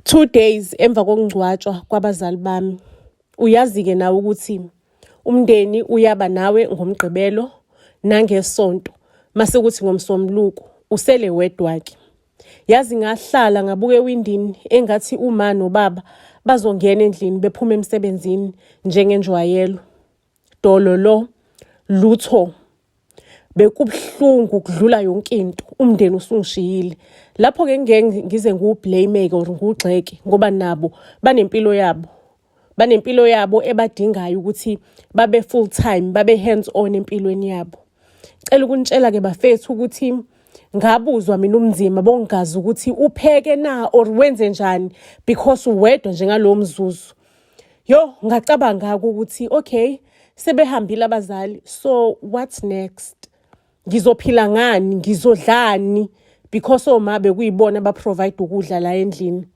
2 days emva kokungcwatshwa kwabazali bami, uyazi-ke nawe ukuthi umndeni uyaba nawe ngoMgqibelo nangeSonto, mase kuthi ngoMsombuluko usele wedwa-ke. Yazi ngahlala ngabuka ewindini engathi uma nobaba bazongena endlini bephuma emsebenzini njengenjwayelo. Dololo, lutho. Bekubuhlungu kudlula yonke into, umndeni usungishiyile. Lapho-ke ngeke ngize ngiwu-blame-ke or ngiwugxeke ngoba nabo banempilo yabo. Banempilo yabo ebadingayo ukuthi babe full time, babe hands on empilweni yabo. Cela ukunitshela-ke bafethu ukuthi ngabuzwa mina umnzima bongazi ukuthi upheke na or wenze njani because uwedwa njengalowo mzuzu. Yo, ngacabanga-ke ukuthi okay, sebehambile abazali, so what's next? Ngizophila ngani? Ngizodlani? Because oma bekuyibona aba-provide ukudla la endlini.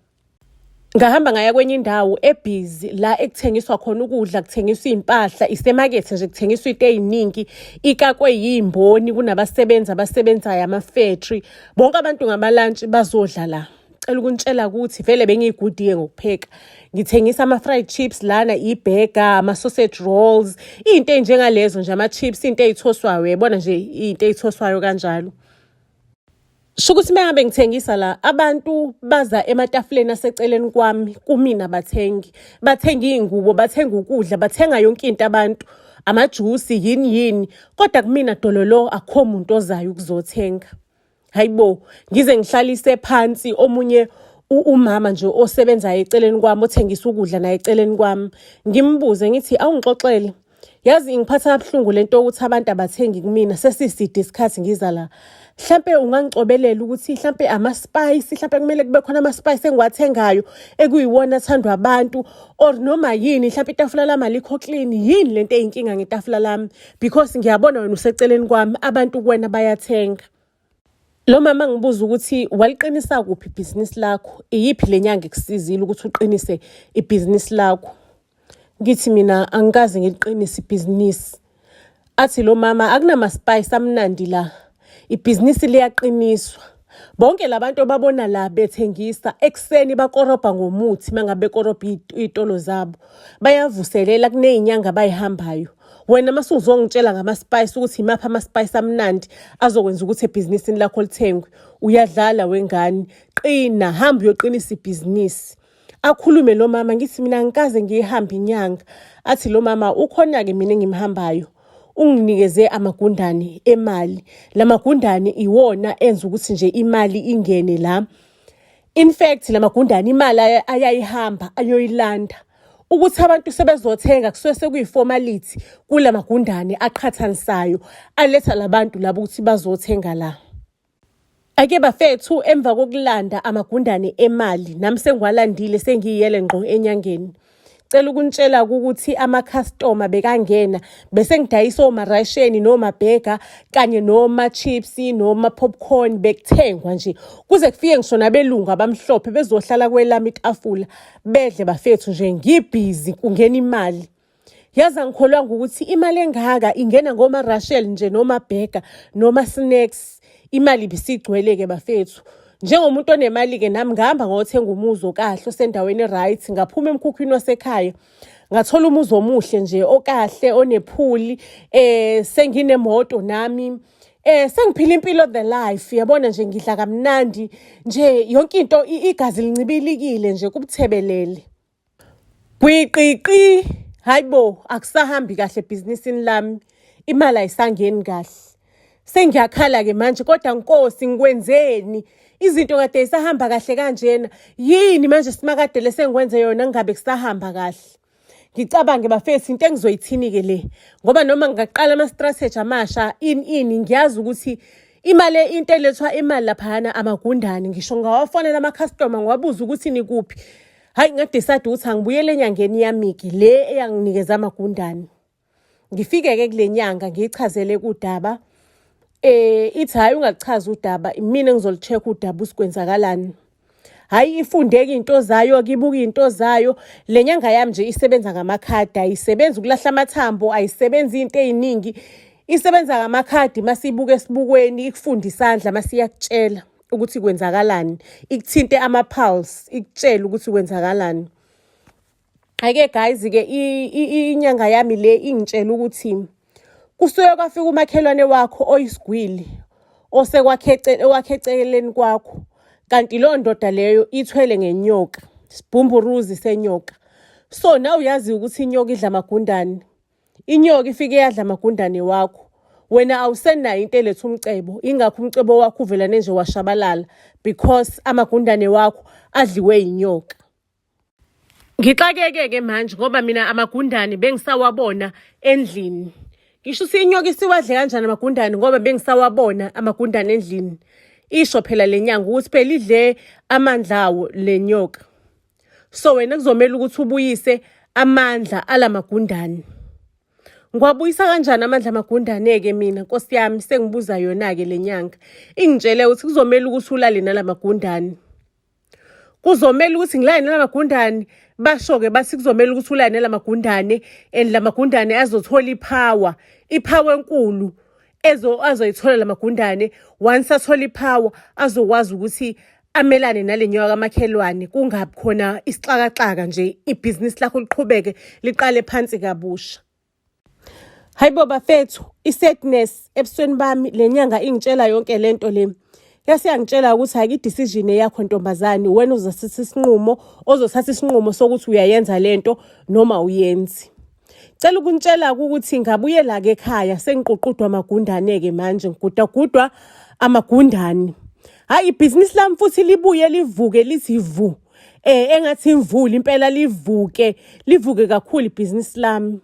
Ngahamba ngaya kwenye indawo ebhizi la ekuthengiswa khona ukudla, kuthengiswa iy'mpahla, isemakethe nje kuthengiswa into ey'ningi, ikakwe yimboni, kunabasebenzi abasebenzayo ama-factory. Bonke abantu ngama-lunch bazodla la. Cela ukunitshela ukuthi vele bengiyi-good-ke ngokupheka. Ngithengisa ama-fried chips lana, i-burger, ama-sausage rolls, iy'nto ey'njengalezo nje, ama-chips, iy'nto ey'thoswayo, uyayibona nje iy'nto ey'thoswayo kanjalo. Sho ukuthi uma ngabe ngithengisa la, abantu baza ematafuleni aseceleni kwami, kumina bathengi. Bathenga iy'ngubo, bathenga ukudla, bathenga yonke into abantu, amajusi, yini yini. Kodwa kumina dololo akukho muntu ozayo ukuzothenga. Hayi bo, ngize ngihlalise phansi omunye umama nje osebenzayo eceleni kwami, othengisa ukudla naye eceleni kwami. Ngimbuze ngithi awungixoxele. Yazi ingiphatha kabuhlungu lento yokuthi abantu abathengi kumina sesiside isikhathi ngiza la. Mhlampe ungangicobelela ukuthi mhlampe ama-spice, mhlampe kumele kube khona ama-spice engiwathengayo ekuyiwona athandwa abantu or noma yini, mhlampe itafula lami alikho clean, yini lento eyinkinga ngetafula lami because ngiyabona wena useceleni kwami abantu kuwena bayathenga. Lo mama ngibuza ukuthi waliqinisa kuphi ibhizinisi lakho? Iyiphi le nyanga ekusizile ukuthi uqinise ibhizinisi lakho? Ngithi mina angikaze ngiliqinise ibhizinisi. Athi lo mama akunama-spice amnandi la. Ibhizinisi liyaqiniswa. Bonke labantu obabona la bethengisa ekuseni bakorobha ngomuthi mangabe bekorobha iy'tolo zabo. Bayavuselela kuney'nyanga abayihambayo. Wena mase uzongitshela ngama-spice ukuthi imaphi ama-spice amnandi azokwenza ukuthi ebhizinisini lakho lithengwe. Uyadlala wengane. Qina, hamba uyoqinisa ibhizinisi. Akhulume lo mama ngithi mina angikaze ngiyihambe inyanga. Athi lo mama ukhona-ke mina engimhambayo. Unginikeze amagundane emali. La magundane iwona enza ukuthi nje imali ingene la. In fact la magundane imali ayayihamba ayoyilanda. Ukuthi abantu sebezothenga kusuke sekuyi-formality kula magundane aqhathanisayo aletha labantu labo ukuthi bazothenga la. Ake bafethu emva kokulanda amagundane emali nami sengiwalandile sengiyiyele ngqo enyangeni. Cela ukunitshela ukuthi ama-customer bekangena bese ngidayisa oma-ration noma-burger kanye noma-chips noma-popcorn bekuthengwa nje kuze kufike ngisho nabelungu abamhlophe bezohlala kwelami itafula bedle bafethu nje ngibhizi kungena imali. Yazi angikholwanga ukuthi imali engaka ingena ngoma-ration nje noma-burger noma-snacks. Imali ibisigcwele-ke bafethu. Njengomuntu onemali-ke nami ngahamba ngayothenga umuzi okahle osendaweni e-right ngaphuma emkhukhwini wasekhaya. Ngathola umuzi omuhle nje okahle onephuli senginemoto nami. Sengiphila impilo the life yabona nje ngidla kamnandi nje yonke into igazi lincibilikile nje kubuthebelele. Gwiqiqi, hayibo akusahambi kahle ebhizinisini lami. Imali ayisangeni kahle. Sengiyakhala-ke manje kodwa Nkosi ngikwenzeni? Izinto kade zisahamba kahle kanjena. Yini manje simakade le sengikwenze yona ngingabe kusahamba kahle? Ngicabange bafethu into engizoyithini-ke le ngoba noma ngingaqala ama-strategy amasha ini ini ngiyazi ukuthi imali into elethwa imali laphayana amagundane ngisho ngawafonela ama-customer ngiwabuza ukuthi nikuphi. Hayi nga-decide ukuthi angibuyele enyangeni yami-ke le eyanginikeza amagundane. Ngifike-ke kule nyanga ngiyichazele kudaba. Ithi hhayi ungakuchazi udaba imina engizolu-check-a udaba ukuthi kwenzakalani. Hhayi ifundeke iy'nto zayo-ke ibuke iy'nto zayo. Le nyanga yami nje isebenza ngamakhadi ayisebenzi ukulahla amathambo ayisebenzi iy'nto ey'ningi. Isebenza ngamakhadi masiyibuka esibukweni ikufunde isandla mase iyakutshela. Ukuthi kwenzakalani, ikuthinte ama-pulse, ikutshele ukuthi kwenzakalani. Hhayi-ke guys-ke, inyanga yami le ingitshela ukuthi kusuke kwafika umakhelwane wakho oyisigwili osekwakhe owakhe eceleni kwakho, kanti leyo ndoda leyo ithwele ngenyoka, sibhumburuzi senyoka. So nawe uyazi ukuthi inyoka idla amagundane. Inyoka ifike yadla amagundane wakho. Wena awusenayo into eletha umcebo, ingakho umcebo wakho uvelane nje washabalala because amagundane wakho adliwe yinyoka. Ngixakeke-ke manje ngoba mina amagundane bengisawabona endlini. Ngisho ukuthi inyoka isiwadle kanjani amagundane ngoba bengisawabona amagundane endlini. Isho phela le nyanga ukuthi phela idle amandla awo le nyoka. So wena kuzomela ukuthi ubuyise amandla alamagundane. Ngiwabuyisa kanjani amandla amagundane-ke mina nkosi yami sengibuza yona-ke le nyanga. Ingitshele ukuthi kuzomela ukuthi ulale nalamagundane. Kuzomela ukuthi ngilale nalamagundane. Basho-ke bathi kuzomela ukuthi ulale nalamagundane and lamagundane azothola i-power, i-power enkulu azoyithola lamagundane. Once athola i-power azokwazi ukuthi amelane nale nyoka kamakhelwane, kungabi khona isixakaxaka nje, ibhizinisi lakho liqhubeke liqale phansi kabusha. Hayibo bafethu, i-sadness ebusweni bami, le nyanga ingitshela yonke lento le. Yase yangitshela ukuthi hhayi, i-decision eyakho ntombazane, wena uzothatha isinqumo, ozothatha isinqumo sokuthi uyayenza lento noma awuyenzi. Cela ukunitshela-ke ukuthi ngabuyela-ke ekhaya sengiququdwa amagundane-ke manje, ngigudagudwa amagundane. Hhayi, ibhizinisi lami futhi libuye livuke lithi vu. Engathi imvula impela livuke, livuke kakhulu ibhizinisi lami.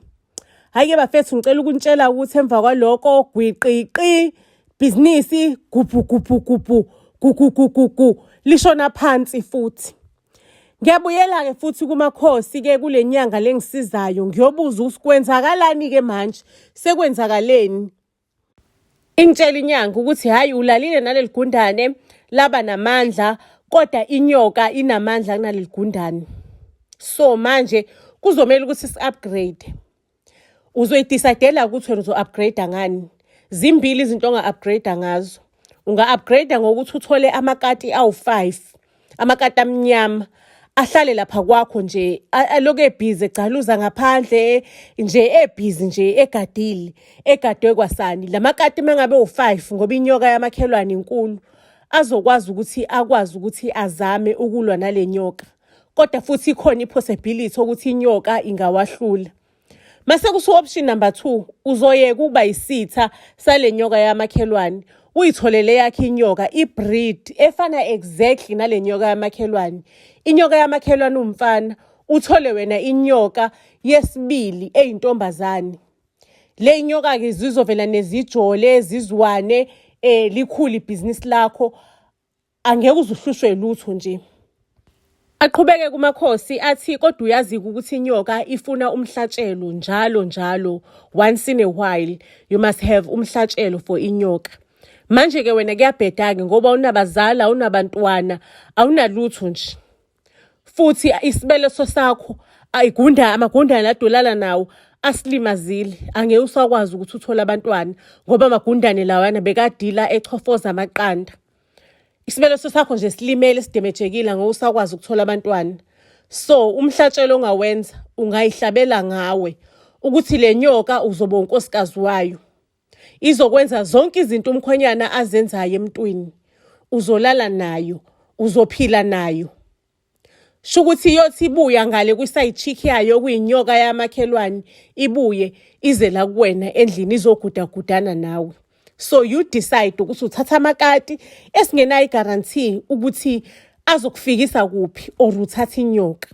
Hhayi-ke bafethu, ngicela ukunitshela ukuthi emva kwaloko gwiqiqi bhizinisi gubhu gubhu gubhu gugu gugu gu lishona phansi futhi. Ngiyabuyela-ke futhi kumakhosi-ke kule nyanga lengisizayo ngiyobuza ukuthi kwenzakalani-ke manje, sekwenzakaleni. Ingitshela inyanga ukuthi hhayi ulalile naleli gundane laba namandla kodwa inyoka inamandla kunaleli gundane. So manje kuzomele ukuthi si-upgrade. Uzoyi-decide-ela ukuthi wena uzo-upgrade ngani. Zimbili izinto onga-upgrade ngazo. Unga-upgrade ngokuthi uthole amakati awu-5, amakati amnyama ahlale lapha kwakho nje aloku ebhizi egcaluza ngaphandle nje ebhizi nje egadile egadwe kwasani. La makati uma ngabe u-5 ngoba inyoka yamakhelwane inkulu azokwazi ukuthi akwazi ukuthi azame ukulwa nale nyoka. Kodwa futhi ikhona i-possibility ukuthi inyoka ingawahlula. Mase kusu-option number 2, uzoyeka ukuba yisitha sale nyoka yamakhelwane, uyitholele yakhe inyoka, i-breed efana exactly nale nyoka yamakhelwane. Inyoka yamakhelwane umfana, uthole wena inyoka yesibili eyintombazane. Le nyoka-ke zizovela nezijole, zizwane, likhulu ibhizinisi lakho. Angeke uze uhlushwe lutho nje. Aqhubeke kumakhosi athi kodwa uyazi-ke ukuthi inyoka ifuna umhlatshelo njalo njalo, once in a while you must have umhlatshelo for inyoka. Manje-ke wena kuyabheda-ke ngoba awunabazali, awunabantwana, awunalutho nje. Futhi isibeleso sakho ayigunda amagundane adolala nawo asilimazile, angeke usakwazi ukuthi uthole abantwana ngoba amagundane lawana bekadila echofoza amaqanda. Isibeleso sakho nje silimele sidemejekile, angeke usakwazi ukuthola abantwana. So umhlatshelo ongawenza ungayihlabela ngawe ukuthi le nyoka uzoba unkosikazi wayo. Izokwenza zonke izinto umkhwenyana azenzayo emntwini. Uzolala nayo, uzophila nayo. Sho ukuthi iyothi ibuya ngale kwi-side chick yayo okuyinyoka yamakhelwane, ibuye ize la kuwena endlini izogudagudana nawe. So you decide ukuthi uthatha amakati esingenayo i-guarantee ukuthi azokufikisa kuphi or uthatha inyoka.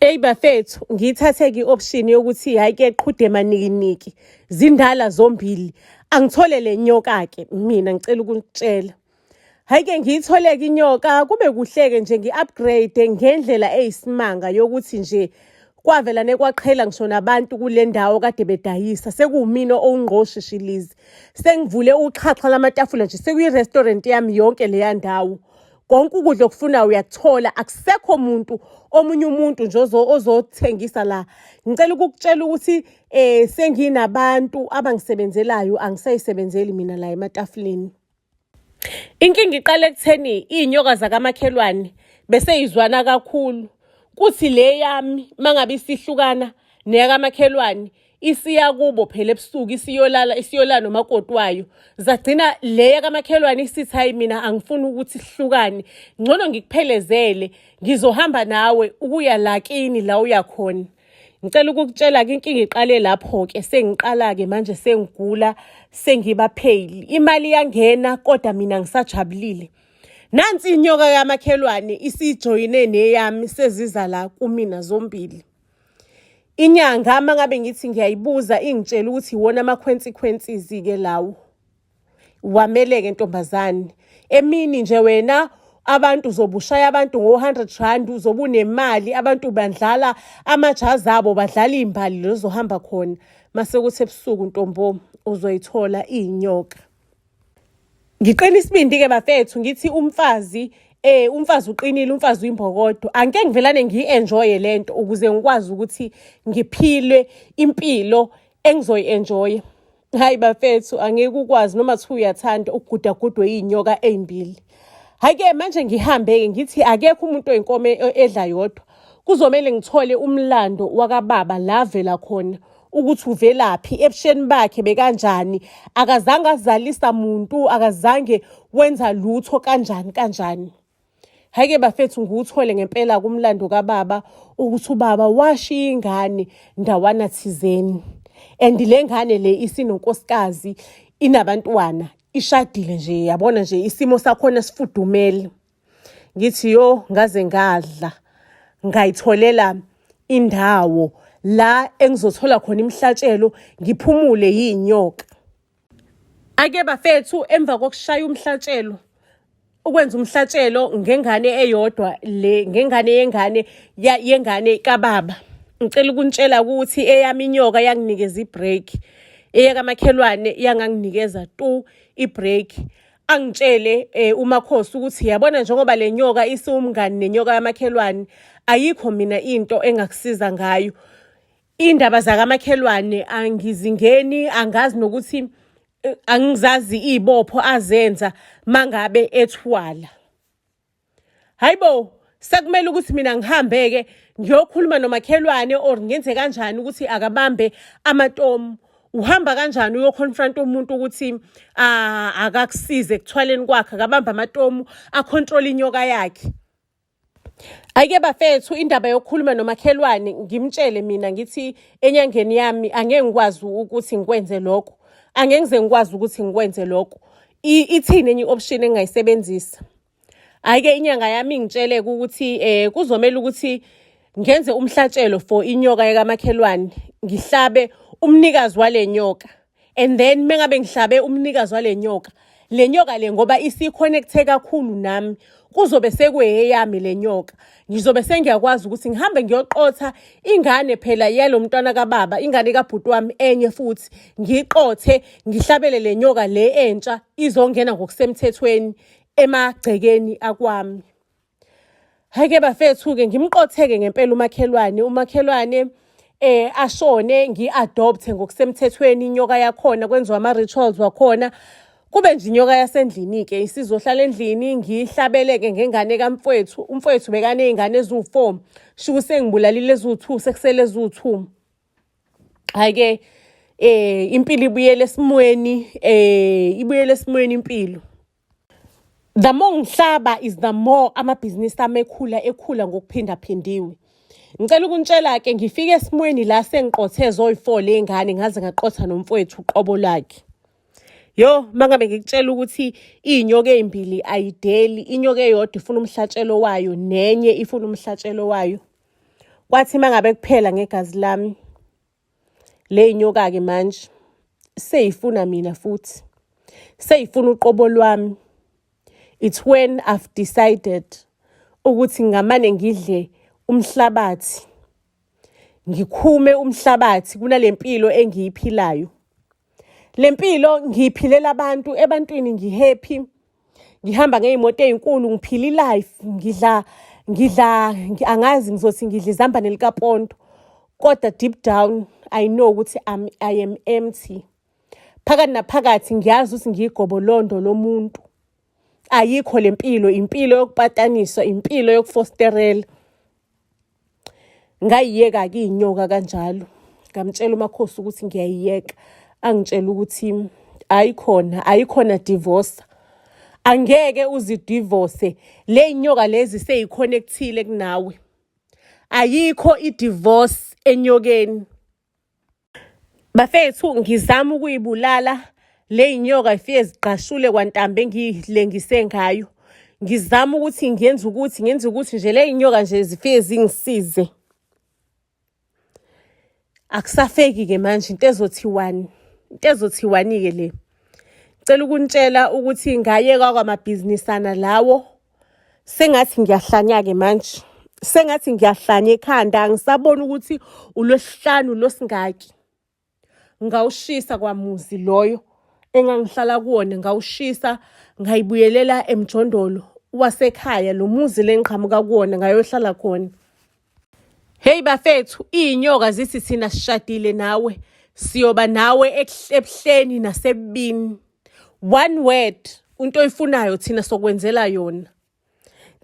Eyi bafethu, ngiyithathe-ke i-option yokuthi hhayi-ke qhude manikiniki, zindala zombili. Angithole le nyoka-ke mina ngicela ukunitshela. Hhayi-ke ngiyithole-ke inyoka, kube kuhle-ke nje ngi-upgrade ngendlela eyisimanga yokuthi nje kwavelane kwaqhela ngisho nabantu kule ndawo kade bedayisa, sekuwumina owungqoshishilizi. Sengivule uxhaxha lamatafula nje, sekuyi-restaurant yami yonke leya ndawo. Konke ukudla okufunayo uyakuthola, akusekho muntu omunye umuntu nje ozothengisa la. Ngicela ukukutshela ukuthi senginabantu abangisebenzelayo, angisayisebenzeli mina la ematafuleni. Inkinga iqala ekutheni iy'nyoka zakamakhelwane beseyizwana kakhulu. Kuthi le yami uma ngabe isihlukana neyakamakhelwane isiya kubo phela ebusuku isiyolala isiyolala nomakoti wayo. Zagcina le yakamakhelwane isithi hhayi mina angifuni ukuthi sihlukane, ngcono ngikuphelezele ngizohamba nawe ukuya la kini la uya khona. Ngicela ukukutshela-ke inkinga iqale lapho-ke sengiqala-ke manje sengigula sengiba pheyili. Imali iyangena kodwa mina ngisajabulile. Nansi inyoka yamakhelwane isijoyine neyami seziza la kumina zombili. Inyanga uma ngabe ngithi ngiyayibuza ingitshela ukuthi iwona ama-consequences-ke lawo. Wameleke ntombazane. Emini nje wena abantu uzobe ushaya abantu ngo-100 rand uzobe unemali abantu bandlala amajazi abo badlala iy'mbali lozohamba khona mase kuthi ebusuku ntombo uzoyithola iy'nyoka. Ngiqina isibindi-ke bafethu ngithi umfazi umfazi uqinile umfazi uyimbokodo angike ngivelane ngiyi-enjoye le nto ukuze ngikwazi ukuthi ngiphile impilo engizoyi-enjoya. Hayi bafethu angeke ukwazi noma kuthiwa uyathanda ukugudagudwe iy'nyoka ey'mbili. Hhayi-ke manje ngihambe-ke ngithi akekho umuntu oyinkomo edla yodwa. Kuzomele ngithole umlando wakababa la avela khona ukuthi uvelaphi, ebusheni bakhe bekanjani, akazange azalisa muntu, akazange wenza lutho kanjani kanjani. Hhayi-ke bafethu ngiwuthole ngempela kumlando kababa ukuthi ubaba washiya ingane ndawana thizeni and le ngane le isinonkosikazi inabantwana ishadile nje yabona nje isimo sakhona sifudumele. Ngithi yo ngaze ngadla ngayitholela indawo la engizothola khona imihlatshelo ngiphumule yinyoka. Ake bafethu emva kokushaya umhlatshelo ukwenza umhlatshelo ngengane eyodwa le ngengane yengane yengane kababa ngicela ukunitshela ukuthi eyami inyoka yanginikeza ibreak eyakamakhelwane yanganginikeza tu ibreak angitshele eh, umakhosi ukuthi yabona njengoba le nyoka isiwumngani nenyoka yamakhelwane ayikho mina into engakusiza ngayo Iy'ndaba zakamakhelwane angizingeni angazi nokuthi angizazi iy'bopho azenza mangabe ethwala. Hhayi bo, sekumele ukuthi mina ngihambe-ke ngiyokhuluma nomakhelwane or ngenze kanjani ukuthi akabambe amatomu. Uhamba kanjani uyokhonfronta umuntu ukuthi akakusize ekuthwaleni kwakhe, akabambe amatomu akhontrole inyoka yakhe. Ake bafethu indaba yokukhuluma nomakhelwane ngimtshele mina ngithi enyangeni yami angeke ngikwazi ukuthi ngikwenze lokho. Angeke ngize ngikwazi ukuthi ngikwenze lokho. Ithini enye i-option engingayisebenzisa? Hhayi-ke inyanga yami ingitshele-ke ukuthi kuzomele ukuthi ngenze umhlatshelo for inyoka yakamakhelwane, ngihlabe umnikazi wale nyoka. And then mengabe ngihlabe umnikazi wale nyoka, le nyoka le ngoba isi-connect-e kakhulu nami, kuzobe sekuyeyami le nyoka. Ngizobe sengiyakwazi ukuthi ngihambe ngiyoqotha ingane phela yalo mntwana kababa, ingane kabhuti wami enye futhi, ngiyiqothe ngihlabele le nyoka le entsha izongena ngokusemthethweni emagcekeni akwami. Hhayi-ke bafethu-ke ngimqothe-ke ngempela umakhelwane, umakhelwane ashone ngi-adopthe ngokusemthethweni inyoka yakhona kwenziwa ama-rituals wakhona. Kube nje inyoka yasendlini-ke isizohlala endlini ngiyihlabele-ke ngengane kamfwethu. Umfwethu bekaney'ngane eziwu-four, shukuthi sengibulalile eziwu-two sekusele eziwu-two. Hhayi-ke impilo ibuyele esimweni ibuyele esimweni impilo. The more ngihlaba is the more amabhizinisi ami ekhula ekhula ngokuphindaphindiwe. Ngicela ukunitshela-ke ngifike esimweni la sengiqothe zoyi-four ley'ngane ngaze ngaqotha nomfowethu uqobo lwakhe. Yo, uma ngabe ngikutshela ukuthi iy'nyoka ey'mbili ayideli, inyoka eyodwa ifuna umhlatshelo wayo nenye ifuna umhlatshelo wayo. Kwathi uma ngabe kuphela ngegazi lami, Le nyoka-ke manje seyifuna mina futhi, seyifuna uqobo lwami. It's when I've decided ukuthi ngingamane ngidle umhlabathi, ngikhume umhlabathi kunale mpilo engiyiphilayo. Le mpilo ngiyiphilela abantu, ebantwini ngi-happy, ngihamba ngey'moto ey'nkulu, ngiphila i-life, ngidla ngidla angazi ngizothi ngidla izambane likapondo kodwa deep down I know ukuthi I am empty. Phakathi naphakathi ngiyazi ukuthi ngiyigobolondo lomuntu. Ayikho le mpilo, impilo yokupataniswa, impilo yokufosterela. Ngayiyeka-ke iy'nyoka kanjalo. Ngamtshela uMakhosi ukuthi ngiyayiyeka. Angitshela ukuthi ayikhona, ayikhona divorce. Angeke uzidivose. Le y'nyoka lezi sey'connect-ile kunawe. Ayikho i-divorce enyokeni. Bafethu ngizama ukuyibulala le y'nyoka ifike zigqashule kwantambo engiyilengise ngayo. Ngizama ukuthi ngenze ukuthi ngenze ukuthi nje le y'nyoka nje zifike zingisize. Akusafeki-ke manje into ezothiwani, into ezothiwani-ke le. Ngicela ukunitshela ukuthi ngayeka kwamabhizinisana lawo. Sengathi ngiyahlanya-ke manje. Sengathi ngiyahlanya ekhanda angisaboni ukuthi uLwesihlanu losingaki. Ngawushisa kwamuzi loyo engangihlala kuwona ngawushisa ngayibuyelela emjondolo wasekhaya lo muzi le ngiqhamuka kuwona ngayohlala khona. Hey bafethu iy'nyoka zithi thina sishadile nawe siyoba nawe ebuhleni nasebubini. One word into oyifunayo thina sokwenzela yona.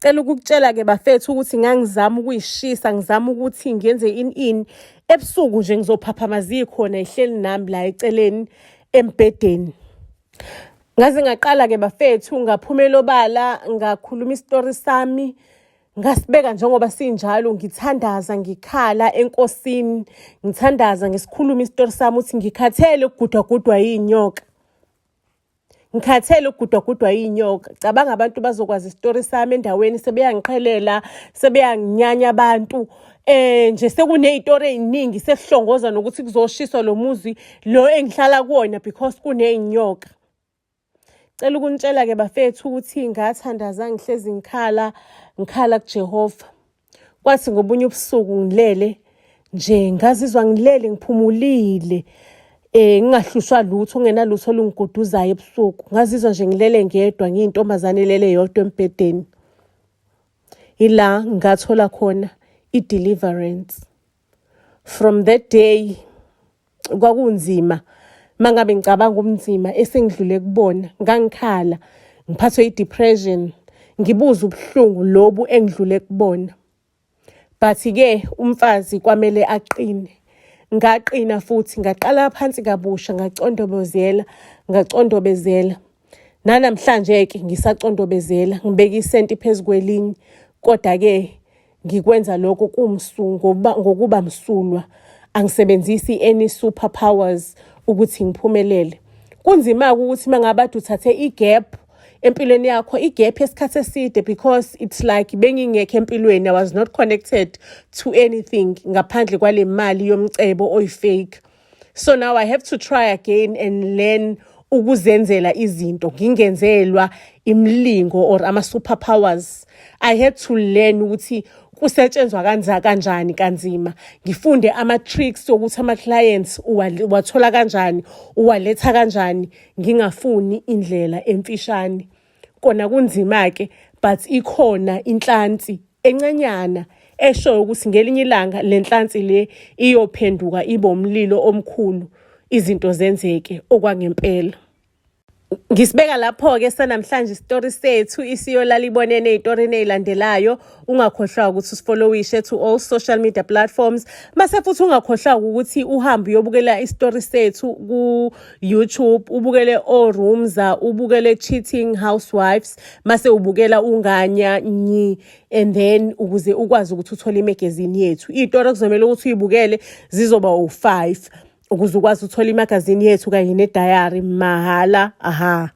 Cela ukukutshela-ke bafethu ukuthi ngangizama ukuyishisa ngizama ukuthi ngenze ini ini ebusuku nje ngizophaphama zikhona ihleli nami la eceleni embhedeni. Ngaze ngaqala-ke bafethu ngaphumela obala ngakhuluma isitori sami ngasibeka njengoba sinjalo ngithandaza ngikhala enkosini ngithandaza ngisikhuluma isitori sami ukuthi ngikhathele ukugudwagudwa yiy'nyoka. Ngikhathele ukugudwagudwa yiy'nyoka. Cabanga abantu bazokwazi isitori sami endaweni sebeyangiqhelela sebeyanginyanya abantu nje sekuney'tori ey'ningi sekuhlongoza nokuthi kuzoshiswa lo muzi lo engihlala kuwona because kuney'nyoka. Cela ukunitshela-ke bafethu ukuthi ngathandaza ngihlezi ngikhala ngikhala kuJehova. Kwathi ngobunye ubusuku ngilele nje ngazizwa ngilele ngiphumulile ngingahlushwa lutho ngingenalutho olungiguduzayo ebusuku. Ngazizwa nje ngilele ngedwa ngiyintombazane elele yodwa embhedeni. Ila ngathola khona i-deliverance. From that day kwakunzima mangabe ngicabanga ubunzima esengidlule kubona ngangikhala ngiphathwe i-depression ngibuza ubuhlungu lobu engidlule kubona but-ke umfazi kwamele aqine ngaqina futhi ngaqala phansi kabusha ngacondobozela ngacondobezela nanamhlanje-ke ngisacondobezela ngibeka isenti phezu kwelinye kodwa-ke Ngikwenza lokho kumsu ngoba ngokuba msulwa angisebenzisi any super powers ukuthi ngiphumelele. Kunzima-ke ukuthi uma ngabe ade uthathe i-gap empilweni yakho i-gap yesikhathi eside because it's like bengingekho empilweni I was not connected to anything ngaphandle kwale mali yomcebo oyi-fake. So now I have to try again and learn ukuzenzela izinto ngingenzelwa imilingo or ama-super powers. I had to learn ukuthi kusetshenzwa kanza kanjani kanzima ngifunde ama-tricks okuthi ama-clients uwathola kanjani uwaletha kanjani ngingafuni indlela emfishane kona kunzima-ke but ikhona inhlansi encanyana eshoyo ukuthi ngelinye ilanga le nhlansi le iyophenduka ibe umlilo omkhulu izinto zenzeke okwangempela. Ngisibeka lapho-ke sanamhlanje isitori sethu isiyolala ibonene ey'torini ey'landelayo. Ungakhohlwa ukuthi usifollowishe to all social media platforms. Mase futhi ungakhohlwa ukuthi uhambe uyobukela isitori sethu ku-YouTube, ubukele oRumza, ubukele Cheating Housewives, mase ubukela uNganya Nyi and then ukuze ukwazi ukuthi uthole imagazini yethu. Iy'tori okuzomele ukuthi uyibukele zizoba u-5 ukuze ukwazi ukuthola imagazini yethu kanye nedayari mahhala aha.